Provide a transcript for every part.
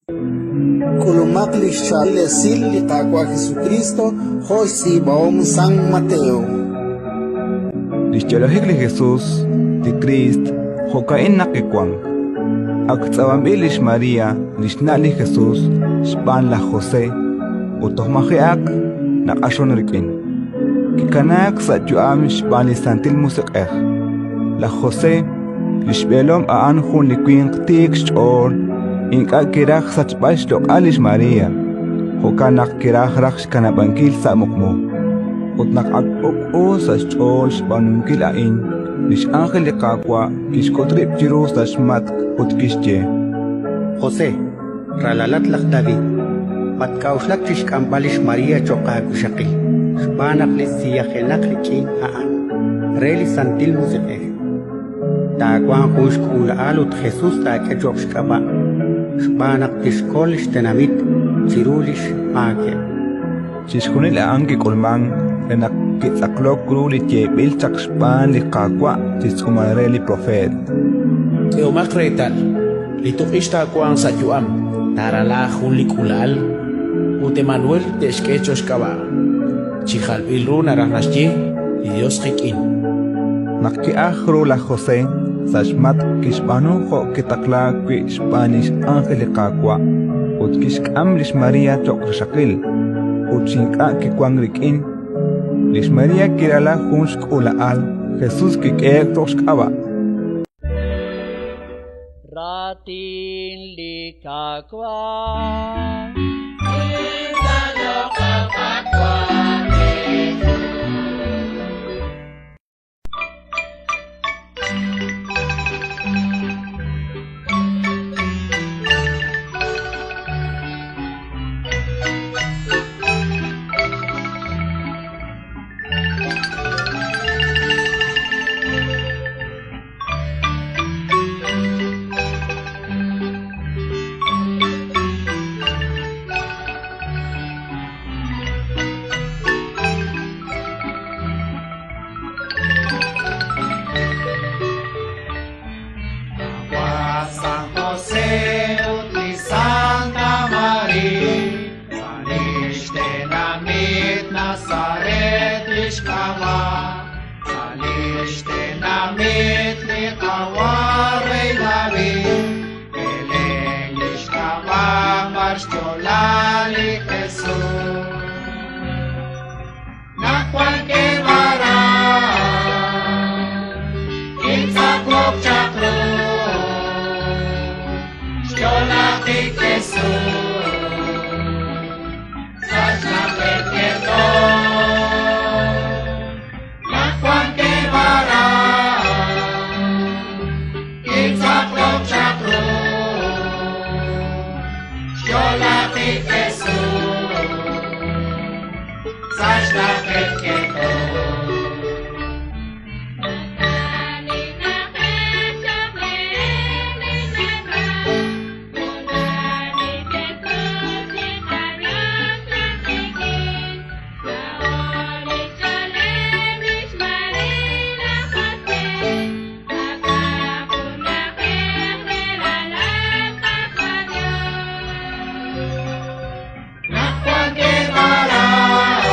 K'ulumaq li xchaab'il esil li Qaawa' Jesukriist jo' xtz'iib'ahom San Mateo. Li xyo'lajik li Jesus, li Kriist, jo'ka'in naq kiwank: Ak tz'ab'anb'il lix María, li xna' li Jesus, xb'aan laj José, ut toj maji'aq naq'axonk rik'in, kikanaak sa' yu'am xb'aan li Santil Musiq'ej. Laj José, li xb'eelom, a'an jun li winq tiik xch'ool, ink'a' kiraj xsachb'al xloq'al lix María, jo'kan naq kiraj raj xkanab'ankil sa' muqmu. Ut naq ak k'ub'k'u sa' xch'ool xb'aanunkil a'in, li x'ánjel li Qaawa' kixk'ut rib' chiru sa' xmatk' ut kixye: José, ralalat laj David, matk'a'uxlak chi xk'amb'al lix María cho'q aawixaqil, xb'aan naq li siyajenaq rik'in a'an re li Santil Musiq'ej. Taawanq jun xk'uula'al ut Jesus taak'e cho'q xk'ab'a', xb'aan naq tixkol li xtenamit chiru li xmaakeb'. Chixjunil a'an kik'ulmank re naq kitz'aqlok ru li yeeb'il chaq xb'aan li Qaawa' chi xtz'uumal re li propeet. K'ehomaq reetal, li tuq'ix taawanq sa' yu'am, taarala jun li k'uula'al, ut Emanuel te'xk'e cho'q xk'ab'a'. Chi jalb'il ru naraj naxye, li Yos qik'in. Naq ki'ajk ru laj José sa' xmatk' kixb'aanu jo' kitaqlaak wi' xb'aan li x'ánjel li Qaawa', ut kixk'am lix María cho'q rixaqil, ut chi ink'a' kiwank rik'in, lix María kirala jun xk'uula'al, Jesus kik'ehe'k cho'q xk'ab'a'. Raatin li Qaawa'. San José ut li Santa María, sa' lix tenamit Nazaret lix k'ab'a', sa' lix tenamit li Qawa' Rey David, Belén lix k'ab'a' b'ar xyo'la li Jesus. Naq wankeb' aran, kitz'aqlok chaq ru xyo'lajik Jesus sa' xna'ajeb' Keto. Naq wankeb' aran, kitz'aqlok chaq ru xyo'lajik Jesus sa' xna'ajeb' Keto. Naq wankeb' aran,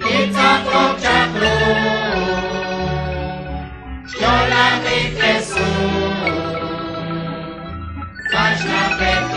kitz'aqlok chaq ru xyo'lajik Jesus sa' xna'ajeb'